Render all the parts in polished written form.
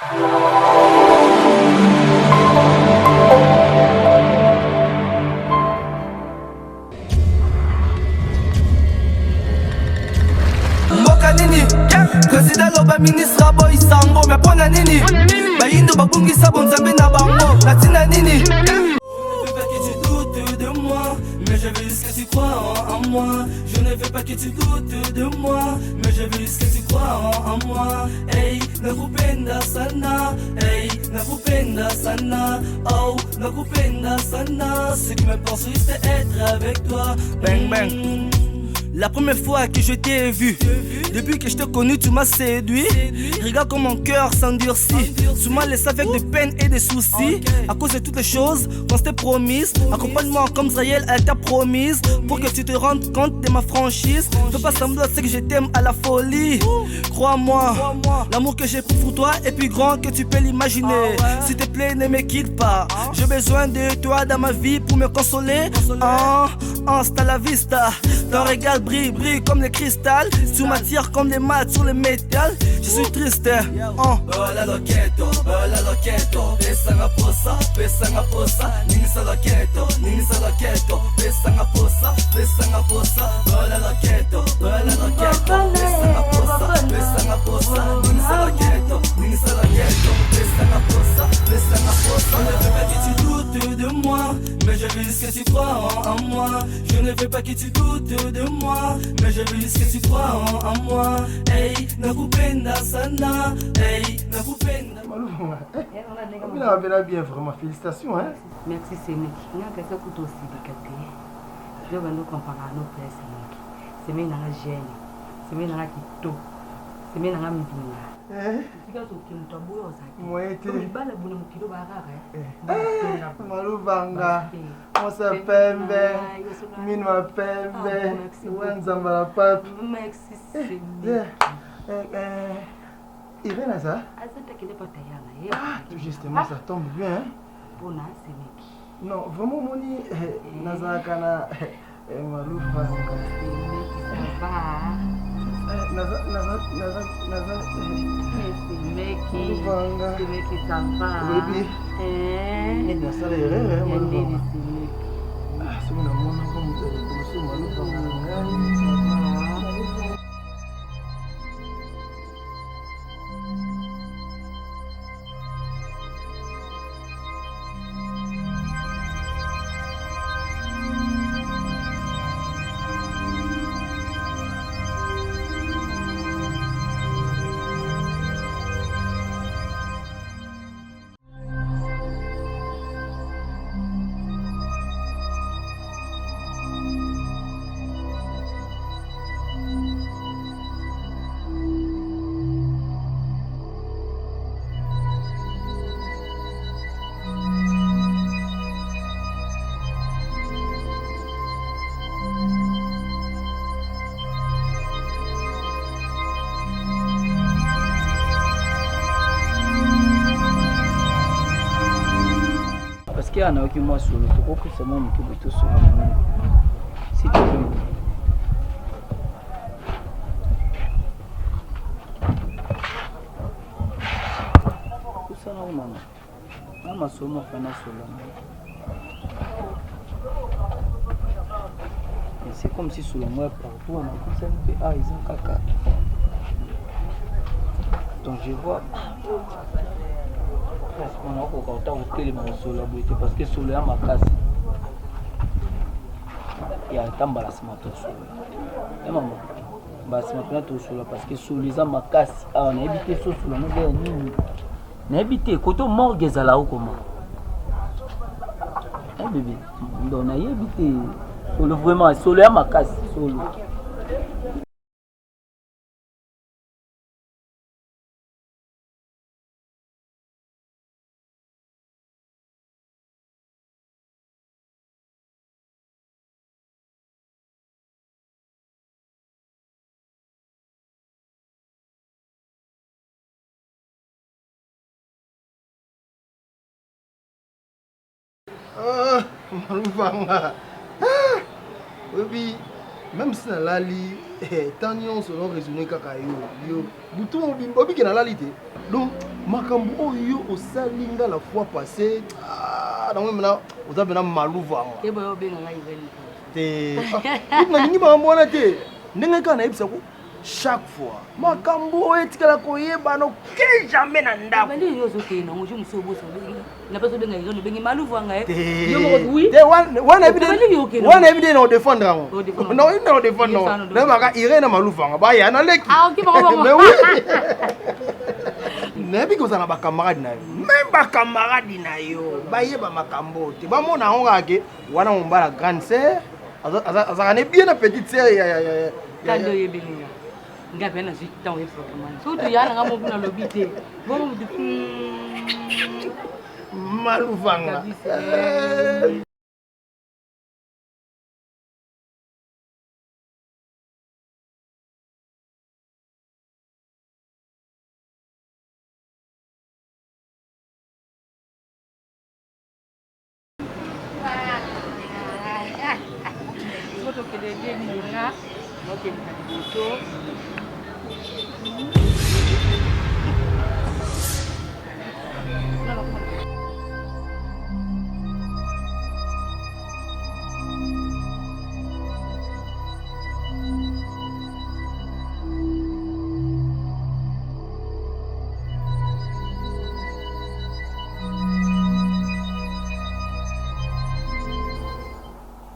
Mboka nini président aloba ministre aboyi sango me mpo na nini bayindo babungisa bonzambe na bango na ntina nini Mais je veux juste que tu crois en moi. Je ne veux pas que tu doutes de moi. Mais je veux juste que tu crois en moi. Hey, nakupenda sana. Hey, nakupenda sana. Oh, nakupenda sana. Ce qui me pense juste être avec toi. Bang, bang. La première fois que je t'ai vu, depuis que je t'ai connu, tu m'as séduit. Regarde comme mon cœur s'endurcit. Tu m'as laissé avec des peines et des soucis. À cause de toutes les choses qu'on s'était promises. Accompagne-moi comme Israël elle t'a promise. Pour que tu te rendes compte de ma franchise. Fais pas semblant, c'est que je t'aime à la folie. Crois-moi, l'amour que j'ai pour toi est plus grand que tu peux l'imaginer. S'il te plaît, ne me quitte pas. J'ai besoin de toi dans ma vie pour me consoler. Ah, hasta la vista. Ton regard brille, brille comme les cristal. Tu m'attires comme des maths sur le métal. Je suis triste. Oh. Bola loketo, bola loketo, pesanga posa, pesanga posa, ningisa loketo, ningisa loketo, pesanga posa, pesanga posa, bola loketo, bola loketo, pesanga posa, pesanga posa, ningisa loketo, ningisa loketo, pesanga posa, pesanga posa. Je ne veux pas que tu doutes de moi, mais je veux juste que tu crois en moi. Je ne veux pas que tu doutes de moi, mais je veux juste que tu crois en moi. Hey, nakupenda sana, hey, nakupenda. Obina bena bien vraiment félicitations hein. Merci Semeki. Nga kasi kutu osilika te. Yo bando comparer no place Semeki. Semeki nanga jeune. Semeki nanga kitoko. Semeki nanga mbinga. Eh? Esika toke moto aboya ozali. Moyen te. Mibala buna mokili ba rare. Eh. Malubanga. Mwasi ya pembe. Mino ya pembe. Wa nzamba la pape. Merci Semeki. Eh, eh, Irène aza? Aza takende pa tayana. Ah, tout justement, ça tombe bien. Hein? Pona Semeki. Non, vraiment omoni nazalaka na malufanga. Semeki ça va. Naza naza naza naza Semeki. Malufanga. Semeki ça va. Oyebi. Eh. Nasala erreur malufanga. Semeki. Ah, soki namonaka moto ya liboso malufanga na ngai. Parce que anayoki mwa solo tokokisa mwa moke boye tosolo na s'il te plaît. Kusana ko mama na masolo moko na solo Et c'est comme si solo yango ya partout wana kusani mpe a eza kaka donc je vois nakoka ota kotelema kosolola boye te parce que solo ya makasi ya ata mbala nsima tosolola ya mama mbala nsima mpena tosolola parce que solo eza makasi awa nayebi te sosolo yango eza ya nini nayebi te koto morgue ezala okoma bebe donc nayebi te solo vraiment solo ya makasi solo. Ah, maluvanga. Ah, oyebi Même si nalali eh, temps nyonso no raisonner kaka yo yo butu mobimba obike nalali te donc makambo oyo yo osali nga la fois passée ah, nango mena oza mpena maluvanga te ah, nalingi makambo wana te ndenge kaka nayebisa ko chaque fois makambo oyo etikala koyebana oke jamais na ndako wana yebi nde na odefendre yango nayebi na odefendre yango nayebaka irene na maluvanga baya na leki ah, mais oui nayebi kozala na bacamarade na yo meme bacamarade na yo bayeba makambo te bamona yango kaka ke wana mombala grande sœur azalaka ne bien na petite sœur ya kanda oyebeli nga nga mpe nazwi ntango oyebisa bakamani soki toya na nga moko nalobi te bongo motu maluvanga Tokende nde nini nga nokende na liboso.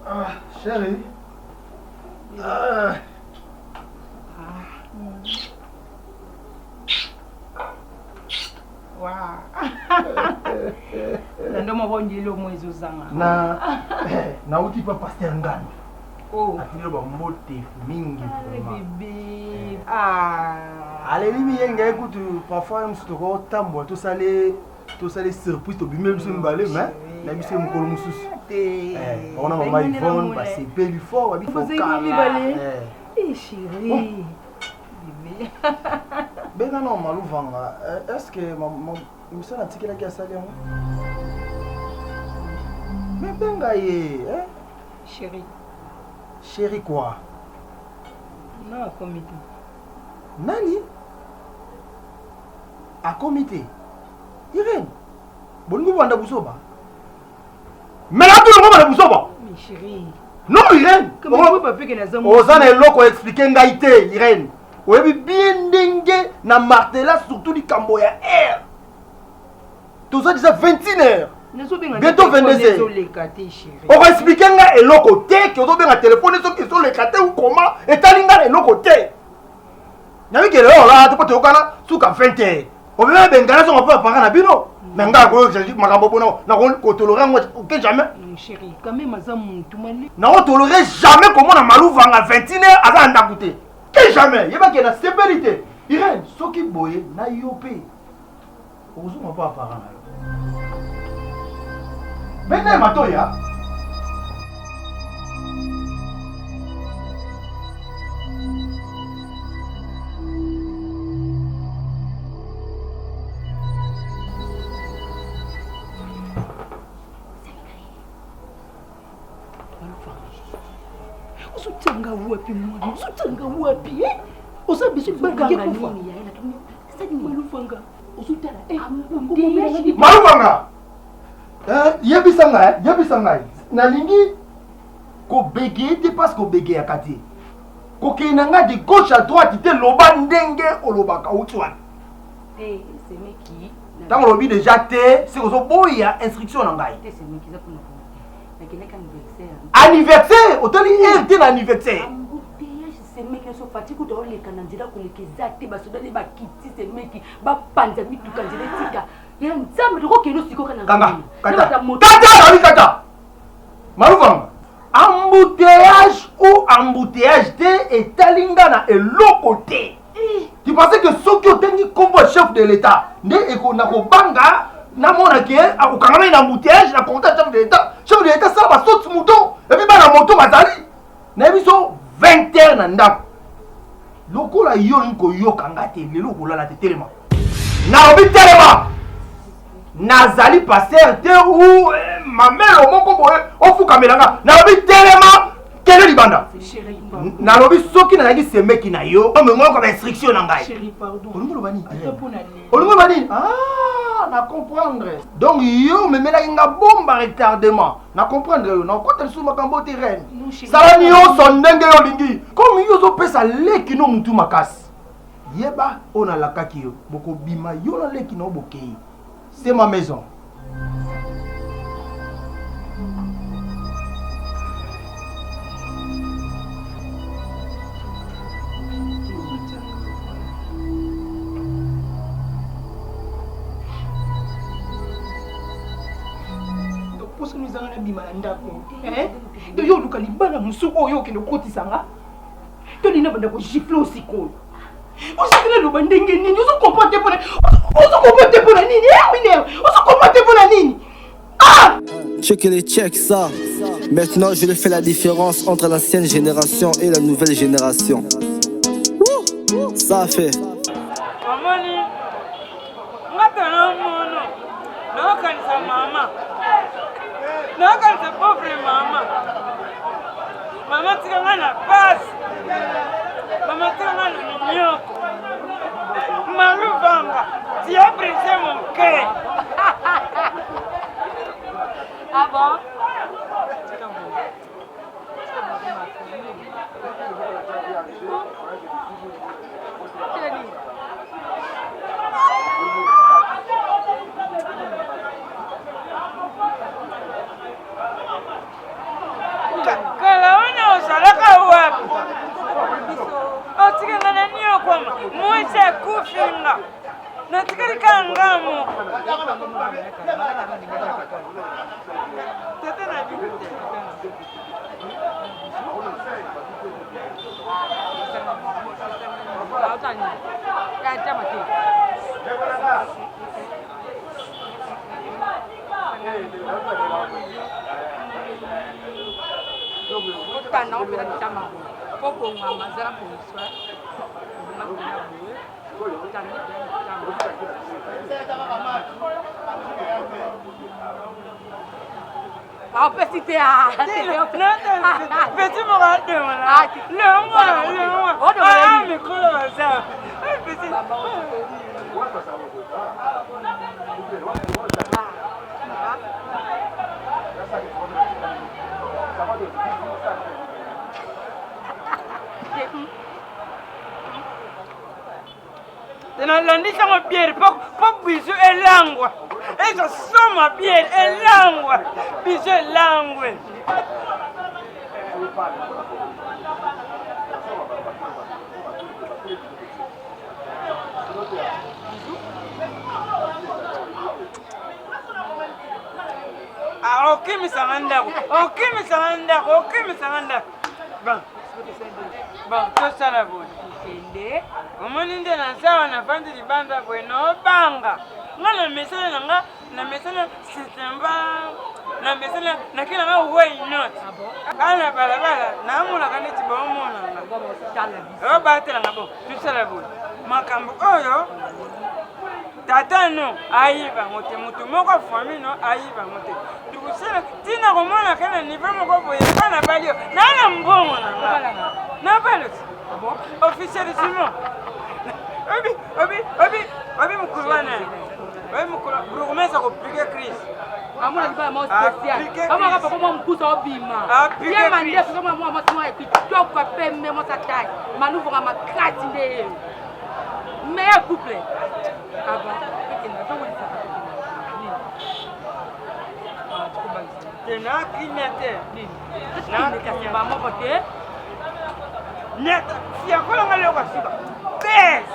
Ah, chérie. Ah. Na ndo moko ndilo mo ezozanga. Na nauti pa pasteur Ngando. Oh. Atindi ba mbote mingi ah, vraiment. Bébé. Ah. Aleli miyenga kutu parfois mosusu tokotambola tosale tosali surprise tobimi biso mibale mais na biso mokolo mosusu wana mama Yvonne basepeli fort babifokala benga na maluvanga est ce que mosala atikelaki asali yango me benga ye chéri chéri quoi non akomi te nani akomi te Irene bolingi bobanda buzoba mais natuna ngo banda buzoba non Irene oza na eloko explike ngai te Irene oyebi bien ndenge na martela surtout likambo ya air toza deja 21 heures bientôt 22 heures okoexplike ngai eloko te ke ozobenga telefone soki ezoleka te ou koma etali ngai na eloko te nayebi ke lelo olala te mpo toyokana suka 20 heures obima bengana songo mpo bapara na bino me ngai akoyokisa makambo bona nakotolore yango oke jamais nakotolore jamais komona maluvanga 21 heures aza na ndako te ke jamais yebake nasepeli te irene soki boye na yo mpe okozonga mpo apara na yo benda ye matoya ozotanga wapi mwana ozotanga wapi eh? oza biso libanga kufa maluvanga ozotala eh, maluvanga eh, yebisa ngai yebisa ngai nalingi kobegeye te parce kobegeyaka te kokende na ngai de gauche à droite te loba ndenge olobaka outi wapi ntango olobi deja te seke ozoboya instruction na ngai anniversaire otali heure te na anniversaire semeki nyonso fati kutu aoleka na nzela koleka eza te basoda nde bakiti semeki bapanza mituka nzela etika ya nzambe tokokende osikoka na kanga kata kata kata maluvanga embouteillage ou embouteillage te etali nga na eloko te eh. tu pensais que soki otangi nkombo ya chef de l'état nde na kobanga namona ke akokangamai na embouteillage na konta chef de l'état chef de l'état sala basoti moto epuis bana moto bazali nayebi so 20 heures na ndako lokola yo olingi koyoka nga te lelo okolala te telema nalobi telema nazali paster te ou eh, mamelo moko boye ofukamela nga nalobi telema Kende libanda. Nalobi soki nazalaki semeki na yo, omengoka ba instruction na ngai. Olingi oloba nini? Olingi oloba nini? Ah, na comprendre. Donc yo omemelaki nga bomba retardement. Na comprendre yo, nakokota lisusu makambo te reine. Sala nyonso ndenge yo olingi. Comme yo ozopesa leki no mutu makasi. Yeba oyo nalakaki yo, bokobima yo na leki na yo bokei. C'est ma maison. Poso nizanga na bima na ndako. Eh? To yo luka libala mosusu oyo okende okotisa nga. To nina banda ko gifle sikoyo. Ozali naloba ndenge nini? Ozo comprendre te pona ozo comprendre te pona nini? Eh Winner, ozo comprendre te pona nini? Ah! Check les check ça. Maintenant, je le fais la différence entre l'ancienne génération et la nouvelle génération. Ouh, ça fait. Omoni nga tala mono naokanisa mama naokanisa pauvre mama mama tika nga na pasi mama tika nga na minyoko maluvanga tu as brisé mon cœur. Ah bon? Kala wana ozalaka wapi? Otika nga na niokwama, mwasi akufi nga. Natikali kaka nga moko. Tata na bino te. Otanda ngo mpenza kitama po kongama zala position obonga mpenza boye otandi mpenza kitama. Apesi te. Petit moko ademola longwa longwa mikolo baza petit. Nalandisi yango biere mpo bizu elangwa ezo soma biere elangwa bizu elangwe. Ah, okimisanga ndako okimisanga ndako okimisanga ndako bon bon tosala boye Kende. Omoni nde naza wana nafandi libanda boye naobanga nga na mesana na nga na mesana setemba na mesana nake na nga way not kaka na balabala namonaka neti baomona nga obatela nga bo tosala boye makambo oyo tata no ayiba yango te moto moko famille no ayiba yango te tukusala ntina komona ke na niveau moko boye epa na bali yo naa na mbongo na nga na bali officialisement obi obi obi obi mokolo wana obi mokolo bourgmestre akopike crise Amona libala moko spécial. Amaka papa mwa mokusa obima. Ye mandefu kama mwa mwasi mwa kitoko pembe mwasi atai. Maluvoka makasi nde ye. Meilleur couple. Ah bon? Tokende towelisa tokende. Nini? Ah, tokobangisa. Te na kimia te. Nini? Tokende kasi ba moko te. Nyata, siakola nga lelo kasuka. Bes!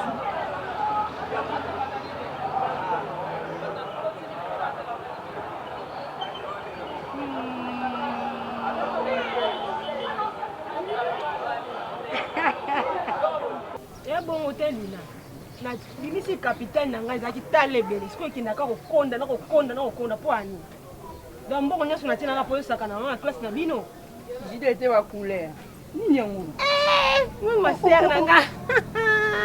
Ya bongo te Lina. Nabimisi capital na ngai ezalaki tala ebele sikoyo ekendaka kokonda na kokonda na kokonda mpo ya nini? Donc mbongo nyonso natie nanga mpo osakana na classe na bino. Jide te wa couleur. Nini yango? Eh, ma sœur na nga.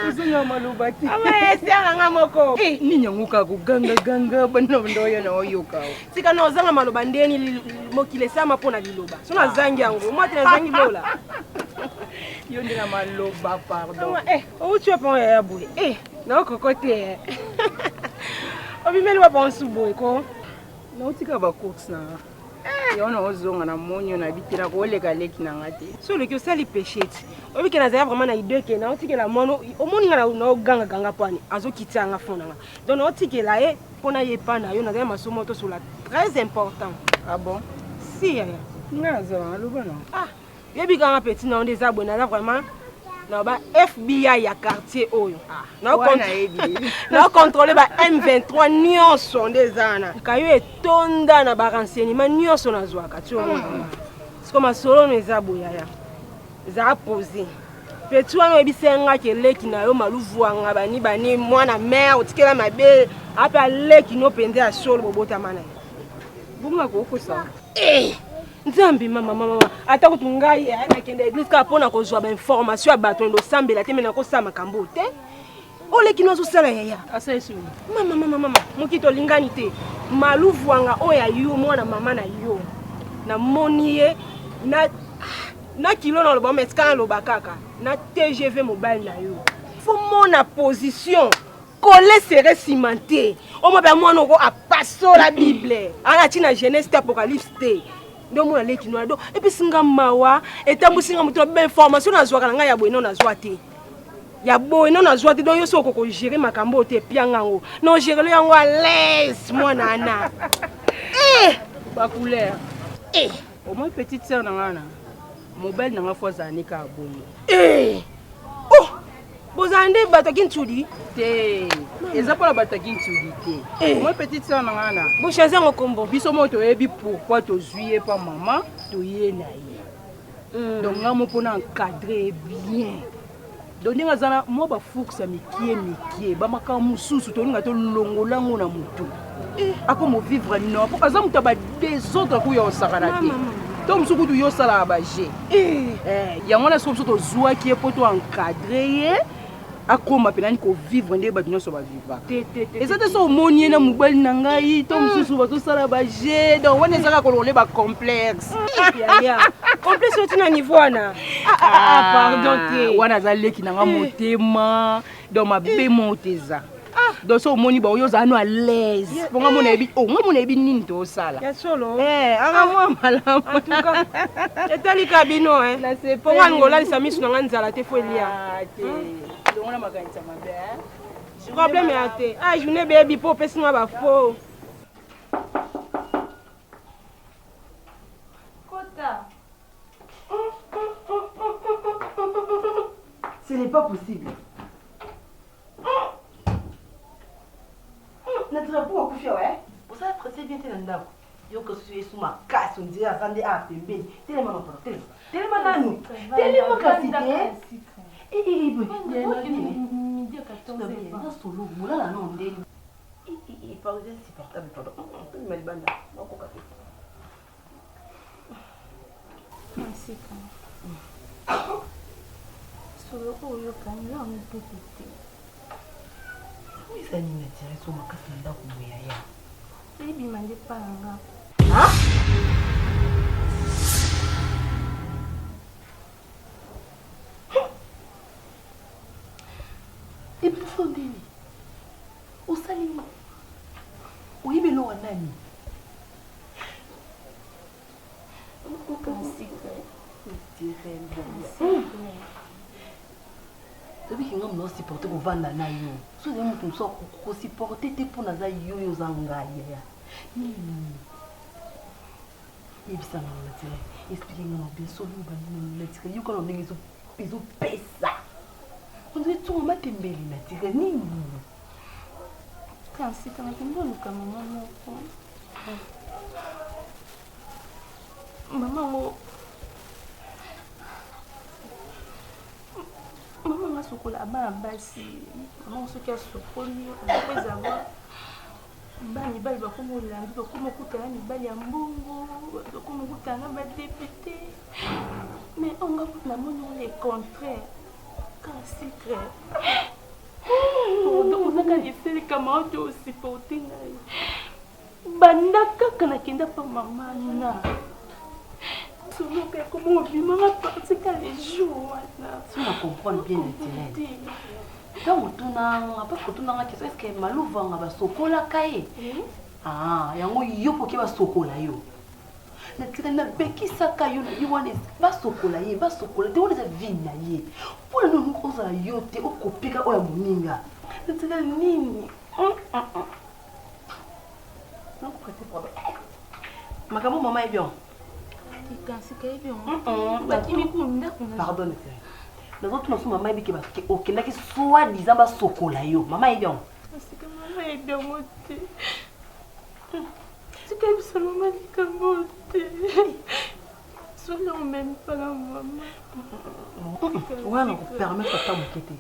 Ozanga maloba te. Sœur na nga moko. Eh, nini yango kaka kogangaganga bana banda oya na oyoka. Tika na ozanga maloba ndeni mokili esama mpo na liloba. So nazangi yango, mwa te nazangi lola. Yo nde na maloba pardon. Eh, outi wapi oyo ya boye? Eh, naokoko te. Obimeli wapi onsu boye ko? Nauti kaka ba course na nga. Eh. Yango naozonga na moni yo nayebi te nakoleka leki na nga te. So oleki osali peche ti. Oyebi ke nazali vraiment na idée ke naotikela mwana omoni nga naogangaganga mpo ani azokitisa nga fond na nga. Donc naotikela ye mpo na ye epa na yo nazali masomo tosola très important. Ah bon? Si yaya. Nga nazala naloba na. Ah yebi kanga petit na yo nde eza boye naza vraiment na ba FBI ya quartier oyo ah, na contrôle ba M23 nyonso nde eza wana kayo etonda na ba renseignement nyonso nazwaka ti omona hmm. siko masolo no eza boyaya ezala pose petit wana oyebisa nga ke leki na yo maluvuanga bani bani mwana mare otikela mabe ape aleki no mpenza ya solo bobotama na ye bongo akokosa Eh! Nzambe mama mama mama ata kutu ngai eh, nakende eglise kaka mpo na kozwa bainformation ya bato ndo osambela te me nakosala makambo te oleki no azosala yaya mama mama mama moki tolingani te maluvuanga oyo ya yo mwana mama na yo namoni ye na, na kilo na oloba me tika naloba kaka na tgv mobali na yo fo mona position Colle serre cimenté. Omo ba mwana oko apasola Bible. Ana tina Genèse te Apocalypse te. Nde omona leki noa do epesi nga mawa etambwisi nga moto ba information nazwaka na ngai ya boye no nazwa te ya boye no nazwa te donc yo soki okoko gérer makambo oyo te epianga yango no gérer yango à l'aise mwana ana eh ba couleur eh au moins petite sœur na nga na mobali na nga fo azala ne kaka bongo eh oh bozala nde bato ya kintudi te eza mpona bato ya kintudi te eh. moi petite sœur na nga na bochange yango kombo biso moko toyebi pourquoi tozwi ye mpa mama toye na ye hmm. donc nga mo mpona encadre ye bien donc ndenge aza na mwa bafourse ya mikie mikie bamakambo mosusu tolinga tolongola yango na motu eh. akoma ovivre non po aza moto ya badesordre kuya osakana te to mosusu kutu yo osalaka baje eh. eh, yango wana soki biso tozwaki ye mpo to encadre ye akoma mpenani kovivre nde bato nyonso bavivaka eza te so omoni ye na mobali na ngai to mosusu bazosala baje donc wana ezaka kolongole bacomplexe complexe oti na niveau wana ah, ah, ah, pardon te wana aza leki na ngai motema donc mabe moko te eza donc so omoni baoyo ozala no à l'aise mpo nga mona yebi oh nga mona yebi nini tosala ya solo eh anga mwa malamu en tout cas etali ka bino eh mpo nga alinga olalisa misu na nga nzala te fo elia longola makanisa mabe eh problème ya te ah journée bebi mpo opesi nga bafo Kota. Ce n'est pas possible. Na drapeau akufi awa eh? Osala trese bien te na ndako. Yoka susu yesu makasi on dirait aza nde awa pembeni. Telema na pardon, telema. Telema nanu. Telema kasi te. Eh eh eh Na solo bolala no ndeni. Eh eh eh pardon, insupportable pardon. Tobima libanda. Nakoka te. Masika. Solo oyo oyokani nga yango kutu te. Oyo eza nini na tire so makasi na ndako boye yaya? Ebima nde pa na nga. Ebimisa ndeni? Osali nini? Oyebi eloko ya nani? Toyebi nga moto supporte kovanda na yo so ozali moto mosusu akosupporte te mpo naza yo yo oza ngai yaya nini yebisa nga na tire explike nga mabe solo banini na tire yoka na ndenge ezopesa ondire ntongo matembele na tire nini Kasi nakende oluka mama moko. Mama yango mama yango asukola bana basi mama yango soki asukoli après avoir bana mibali bakoma olandi bakoma okutana mibali ya mbongo bakoma okutana na badepute mais onga kutu namoni ngo le contraire kaka secret. Pardon, ozaka lisele camarade oyo osupporte ngai. Banda kaka nakenda pa mama na. Soloka ekoma obimanga parti ka le jour wana. Si na comprendre bien naturel. Ntango otunanga, parce que otunanga question, est-ce que maluvanga basokolaka ye? Ah, yango yo poke basokola yo. Natikali napekisaka yo na ye wana basokola ye, basokola te wana eza vie na ye. Mpo na nini ozala yo te okopika oyo ya moninga? Natikali nini? Nakoka te problème. Makambo mama yebi yango. Kasi kayebi yango. Bakimi ku ndako na. Pardon naturel. Nazotuna so mama yebi ke okendaki soit disant basokola yo. Mama yebi yango. Kasi mama yebi yango te. Tika yebisa mama likambo te. Soki omemi mpa na mama. Wana nakopermettre ata moke te.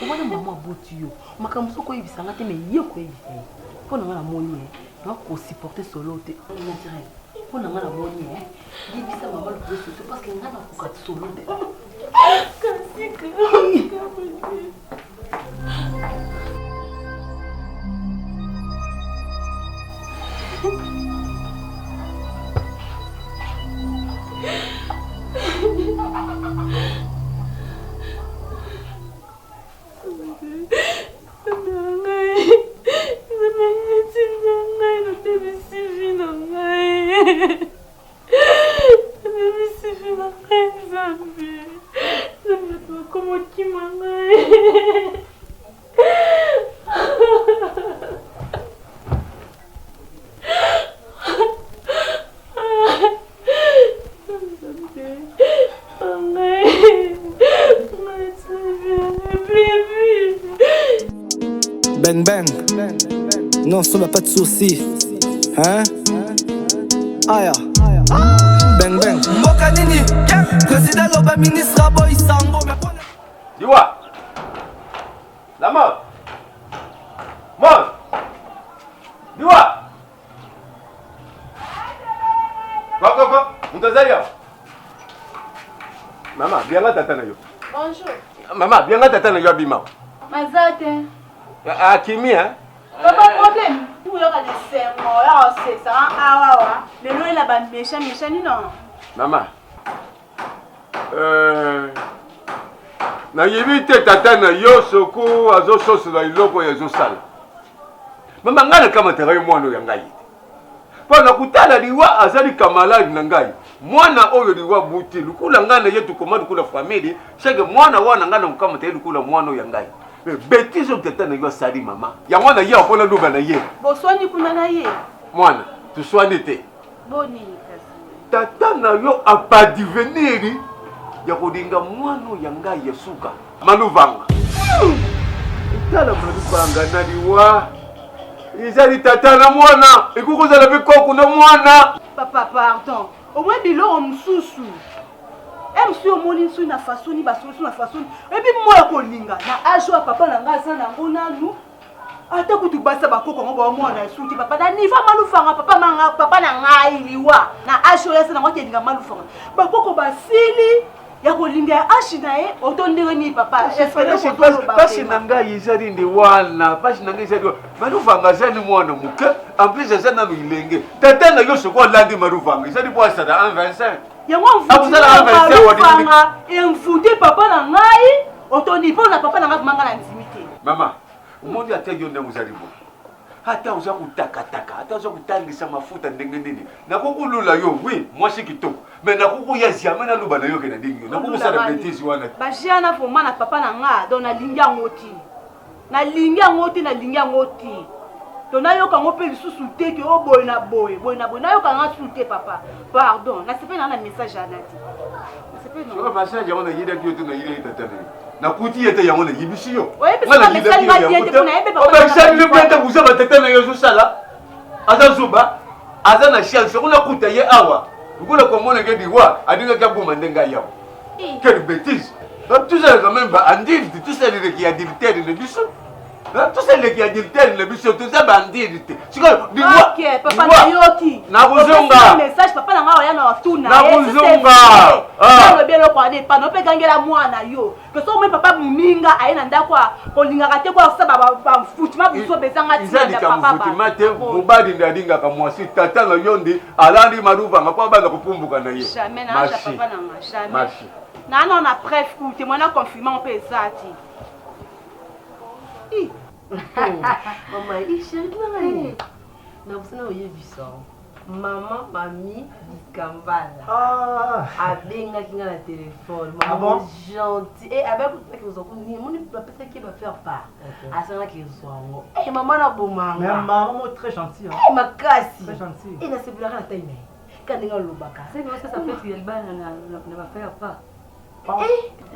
Wana mama aboti yo. Makambo mosusu okoyebisa nga te mais ye okoyebisa ye. Mpo na nga namoni ye nakosupporte solo te. Naturel. Mpo na nga namoni ye yebisa mama lokola soso parce que nga nakoka solo te. Kasi Bang bang. Non, ça va pas de soucis. Hein? Aya. Bang bang. Mboka nini? Président loba ministre aboyi sango. Liwa. La mort. Mort. Liwa. Quoi quoi quoi? Moto azali awa. Mama, bianga tata na yo. Bonjour. Mama, bianga tata na yo abima. Maza te. Akimi hein? Papa problème. Oyoka esengo ya kosesa awawa lelo ela ba méchant méchant nino. Mama. Euh, nayebi te tata na yo soko azososola eloko oyo azosala. Mama ngai nakamataka yo mwana oyo ya ngai te. Mpo na kotala liwa azali kamalade na ngai. Mwana oyo liwa buti lukula ngai na ye tokoma lukula famille seke mwana wana ngai nakokamata ye lukula mwana oyo ya ngai. Mais betise oyo tata na yo asali mama yango na ye akola luba na ye. Boswani kuna na ye? Mwana toswani te. Boni kasi? Tata na yo apadiveniri ya kolinga mwana oyo ya ngai ya suka maluvanga. Tala maluvanga na liwa ezali tata na mwana ekoki kozala mpe koko na mwana. Papa pardon, omoni biloko mosusu msu omoni nsui na fasoni basolosi na fasoni oyebi moya kolinga na age oyo papa na ngai aza nango nanu ata kutu basi ya bakoko yango baomona esuki papa na nivo malufanga papa manga papa na ngai liwa na age oyo aza nango akelinga malufanga bakoko basili ya kolinga ya age na ye oto ndenge nini papa pasi na ngai ezali nde wana pasi na ngai ezali wana maluvanga azali mwana moke en plus aza nanu ilenge tata na yo soko alandi maluvanga ezali po asala 1 25 yango maluvanga envoute papa na ngai otoni mpo na papa na ngai manga na ndimi te mama omoni ata yo ndenge ozali boye ata oza kotakataka ata oza kotangisa mafuta ndenge nini nakoki kolula yo wi mwasi kitoko mais nakoki koya jamais naloba na yo ke nalingi yo nakoki kosala betise wana baje wana vraimen na papa na nga donc nalingi yango te nalingi yango te nalingi yango te to nayoka yango mpe lisusu te ke o boye na boye boye na boye nayoka yanga susu te papa pardon nasepeli nanga na message yana te soki message yango nayidaki yo te nayidaki tata na yo nakuti ye te yango nayibisi yo obesalile mpe te buza batata na yo ezosala aza zoba aza na chance soko nakuta ye awa lokola komona ke liwa alingaki aboma nde ngai awa quelle bêtise tozala quand même ba andilite tosaleleki adultère na biso. Tosa eleki ya adultère na biso toza bandiri te. Sikoyo Ok, papa nayoki. Nakozonga. Message papa na ngai oya na otuna. Nakozonga. Olobi eloko wana epana ope gangela mwana yo. Que soki omoni papa moninga aye na ndako kolingaka te ko asala bamfutima buzoba ezanga tina ya papa. Mfutima te mobali nde alingaka mwasi tata na yo nde alandi maluvanga mpo abanda kopumbuka na ye. Jamais na papa na nga jamais. Na na na preuve ku témoin na confirmant mpe eza te. Mama, eh, chérie, tu n'as rien. Na oyebisa mama mami dikambala ah. abengaki nga na telefone mama ah bon? gentil e abakutaki kozwa kuni moni bapesaki ye bafaire part asangaki ezwa yango e mama nabomanga mama mo très gentil e makasi très gentil e nasepelaka na tai na ye ka ndenge alobaka na bafaire part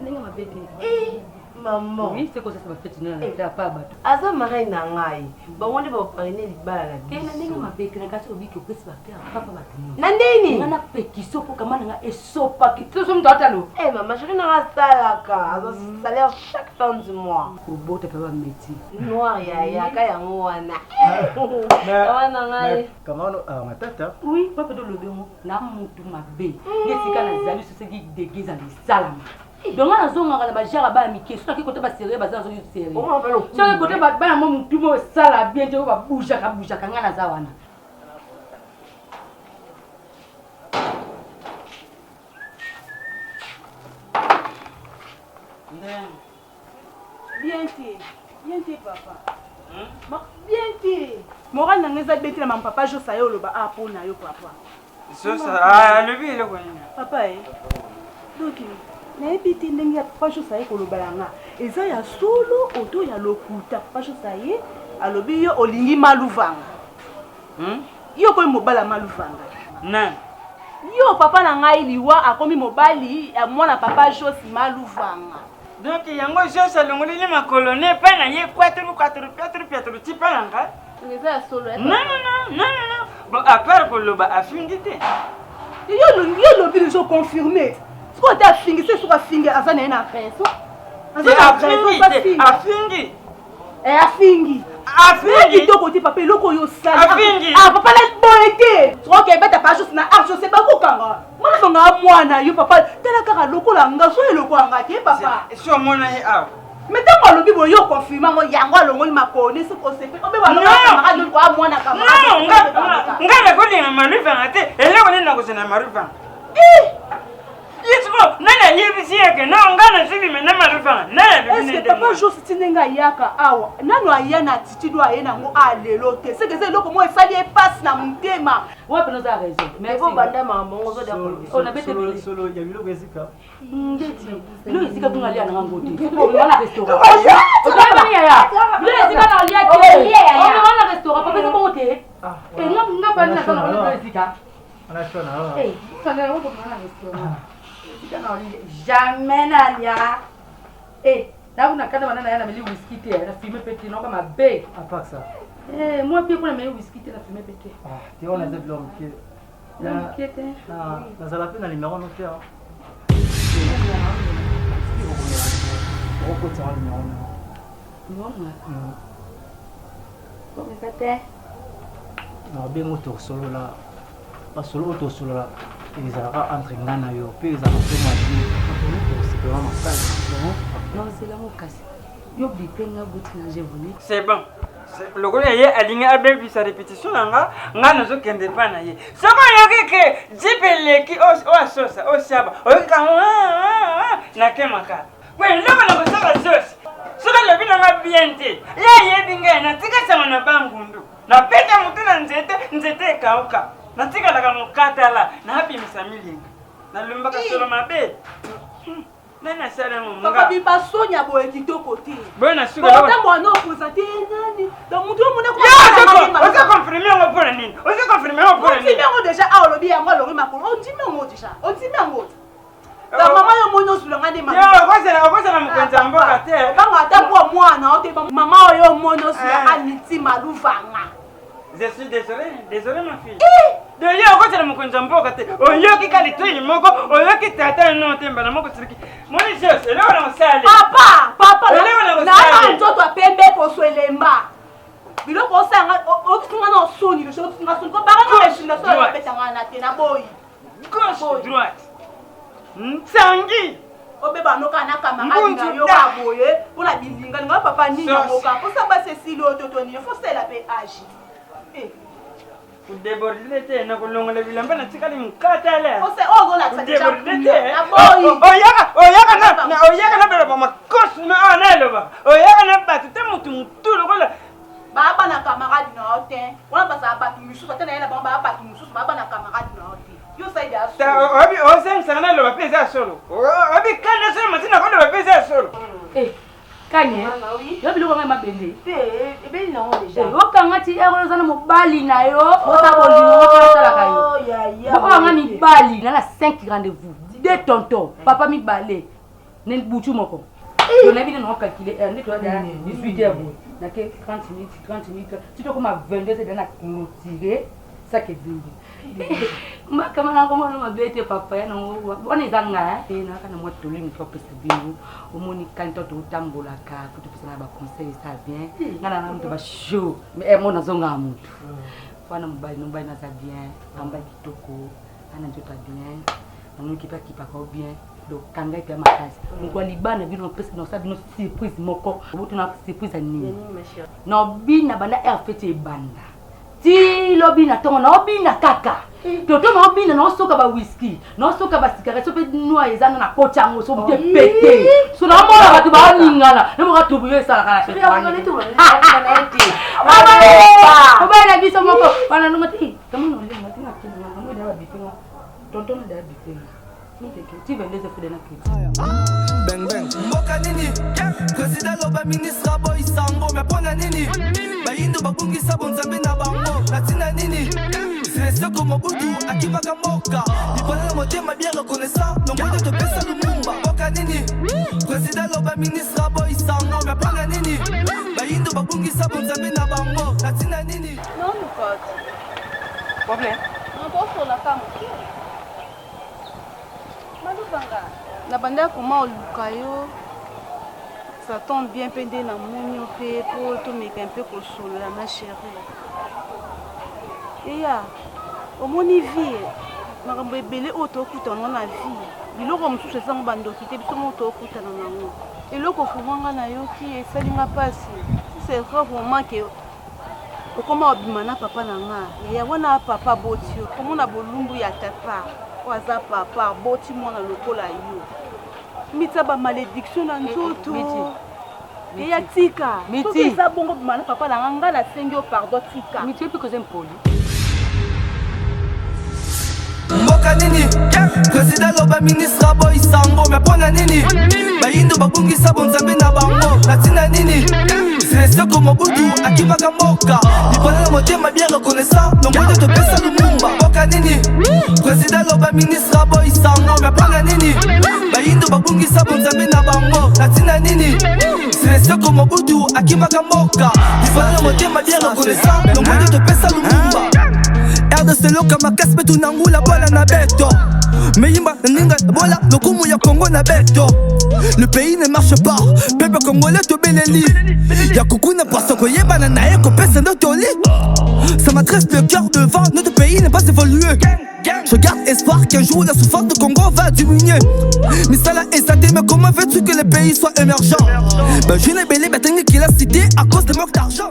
ndenge mabe te maman oui c'est quoi ça ça fait na na pa bato aza marraine na ngai bango nde baparraine libala na biso na ndenge mabe te na kati obiki opesi ba père papa bato na ndeni nga na pekiso po kama na nga esopaki to so moto atalo eh mama chérie na nga asalaka aza salaire chaque fin du mois kobota pe ba métier noir ya yaka yango wana wana ngai kamano ah, matata oui papa tolobi yango na mutu mabe nde esika nazali soseki dege ezali esalama donc nga nazongaka na bajara bana mike soki kote baserie baza nazoki serie soki kote bana mo motu mo esala bien te oyo babujaka bujaka nga naza wana Bien te, bien te papa. Hmm? Bien te. Moral na nga eza bien te na mama papa Josa yo oloba ah po na yo papa. Josa ah alobi eloko nini? Papa eh. Donc nayebi te ndenge ya papa Josa ye koloba ya nga eza ya solo oto ya lokuta papa Josa ye alobi yo olingi maluvanga. Hmm? Yo okomi mobali ya maluvanga. Nani? Yo papa na ngai liwa akomi mobali ya mwana papa Jos maluvanga. Donc yango Jos alongoleli makolo ne epai na ye quatro quatro piatro piatro ti epai na ngai. Eza ya solo. Non non non non non. Bon à part koloba afingi te. Yo yo lobi deja confirmer. Sikoyo ata afingi se soki afingi aza na ye na raison. Aza na raison afingi. Eh, afingi afingi kitoko te papa eloko oyo osali afingi ah papa na boye te soki okebeta pa juste na art jose bakokanga mwana banga mwana yo papa tala kaka lokola nga so eloko ya nga te papa esi omona ye awa me ntango alobi boye yo confirme yango yango alongoli makolo nesi kosepe obebalongoa mwana nga nakolinga maruvanga te eloko nini nakozela maruvanga Ye sikoyo nani ayebisi ye ke no nga nazobima na malufanga nani alobi Est-ce que papa Jos ti ndenge ayaka awa nanu aya na attitude oyo aye nango a lelo te seke eza eloko moko esali ye pasi na motema. Wapi naza raison. Merci. Ebo banda makambo ngo ozo dia Oh na bete solo solo ya biloko ezika. Ndeti. Bilo ezika kuna lia na ngango te. Soki obima na restaurant. Ozoyeba yaya. Bilo ezika na lia te. Obima na restaurant papa eza bongo te. Eh nga nga bani na sana bilo ezika. Jamais nalia. Eh, nakuna kanda bana naya nameli whisky te, na fume pe te, naoka mabe. À part ça. Eh, moi pe kuna nameli whisky te, na fume pe te. Ah, te wana eza biloko moke. Moke te. Nazala pe na numéro no te. Okotisa numéro na. Numéro na. Bon, eza te. Nabengo tosolola masolo oyo tosolola ezalaka entre ngai na yo mpe ezalaka mpe mabe tosepela makasi nozela ngo kasi yo bipe nga buti na je voulu c'est bon lokola ye alingi abebisa repetition na nga nga nazokende epai na ye soki oyoki ke jipe eleki oyo asosa oyo siaba oyoki ka nakemaka po eloko na kosala zosi soki alobi na nga bien te ye ayebi ngai natika sango na bangundu Nabeta motu na nzete, nzete ekauka. Natikalaka mokatala, nabimisa milinga. Nalumbaka solo mabe. Hmm, nani asala yango nga? Papa biba soni ya boye kitoko te. Boye na suka. Ota mwana opresente nani? Donc mutu oyo mona ko. Oza confirmer yango mpo na nini? Oza confirmer yango mpo na nini? Ondimi yango deja awa olobi yango alongi makolo. Ondimi yango deja. Ondimi yango. Ba mama yo moni ozula nga nde mama. Okozela okozela mokonzi ya mboka te. Banga ata kwa mwana ote mama oyo omoni ozula nga miti maluvanga. Je suis désolé, désolé ma fille. Eh! De yo okozela mokonzi ya mboka te. Oyoki ka litoi moko, oyoki tata no te mbala moko siliki. Moni Jos, eloko na kosala. Papa, papa, na na nzoto ya pembe ko. Poso elemba. Biloko osala nga okisi nga na soni, le okisi nga soni. Ko baka nga na soni obeta nga na te na boyi. Gauche droite. Nsangi. Obeba noka na camarade na yo ka boye pona bilinga linga papa nini yango ka posa basi esili oyo toto nini fo sela pe age. Eh. Kodeborde te na kolongola bilamba natikali mokatala. Kodeborde te. Oyaka oyaka na oyaka na bela ba makosi na awa naloba. Oyaka na bato te motu motu lokola baa bana camarade na yo te wana bazala bato misusu ata na ye na bango baa bato mosusu baa bana camarade na yo te yo osali ya solo oyebi ozangisaka naloba mpe eza ya solo oyebi kanda solo matina koloba mpe eza ya solo eh. Kanye, yo biloko ngai mabende. Te, ebeli na ngo deja. Eh, okanga ti ero oza na mobali na yo, oza bolingo moko asalaka yo. Oh, Bokanga mibali na na 5 rendez-vous. Deux tontons, papa mibale, ne butu moko. Eh. To nayebi nde nao calculer heure nde toza deja 18 heures boye. Nake 30 minutes, 30 minutes, ti tokoma 22 heures deja na clôturer sac ezongi. Makama na komona mabe te papa ya nango wana eza nga eh naka na mwa toli moto apesa bino omoni kani to totambolaka po topesa na ba conseil eza bien nga na moto ba show mais eh mona zonga moto wana mobali no mobali naza bien amba kitoko ana nzoto ya bien namoni kipa kipaka bien donc kanga epe ya makasi mokwa libana bino napesa nasala bino surprise moko botuna surprise ya nini na obina banda air feti ebanda ti lobi na ntongo naobina kaka toto naobina naosoka ba whisky naosoka ba cigarette so mpe noa eza na nakoti yango so te pete so naomona bato baoningana namoka tubu yo esalaka na mobali na biso moko wana nongo te kamona olenga te nakenga babitenga tonton na dabitenga Bang bang. Mboka nini? Président loba ministre aboyi sango mais pona nini? Bayindo babungisa bonzambe na bango na tina nini? Seseko Mobutu akimaka mboka libala na motema bien reconnaissant longo te topesa Lumumba mboka nini? Président loba ministre aboyi sango mais pona nini? Bayindo babungisa bonzambe na bango na tina nini? Non, Lukote. Problème? Non, tosola ka moke. Malubanga, na banda koma oluka yo ça tombe bien mpe nde namoni yo mpe mpo tomeka mpe kosolola ma chérie eya omoni vie makambo ebele oyo tokutana na vie biloko mosusu ezango bandoki te biso moko tokutana nango eloko fuma nga nayoki esali nga mpasi si c'est vrai vraiment que Okoma obima na papa na nga yaya wana papa aboti yo komona bolumbu ya tata oyo aza papa aboti mwana lokola yo mitia ba malediction na nzoto eya tika soki eza bongo bima na papa na nga nga nasengi yo pardon tika miti epi koza impoli mboka nini president loba ministre aboyi sango me mpo na nini bayindo babungisa bonzambe na bango na ntina nini seseko mobutu akimaka mboka libala na motema bien reconnaissant longo te topesa lumumba mboka nini president loba ministre aboyi sango me mpo na nini bayindo babungisa bonzambe na bango na ntina nini seseko mobutu akimaka mboka libala na motema bien reconnaissant longo te topesa lumumba rdc loka makasi mpe tunangula bola na beto meyimba ninga bola lokumu ya congo na beto le pays ne marche pas peuple congolais tobeleli ya kokuna poisson koyebana na ye kopesa ndo toli ça m'adresse le cœur devant notre pays n'est pas évolué Je garde espoir qu'un jour la souffrance du Congo va diminuer. Misala eza te, mais comment veux-tu que le pays soit émergent? Ben, je n'ai belé, ben, qu'il a cité à cause de manque d'argent.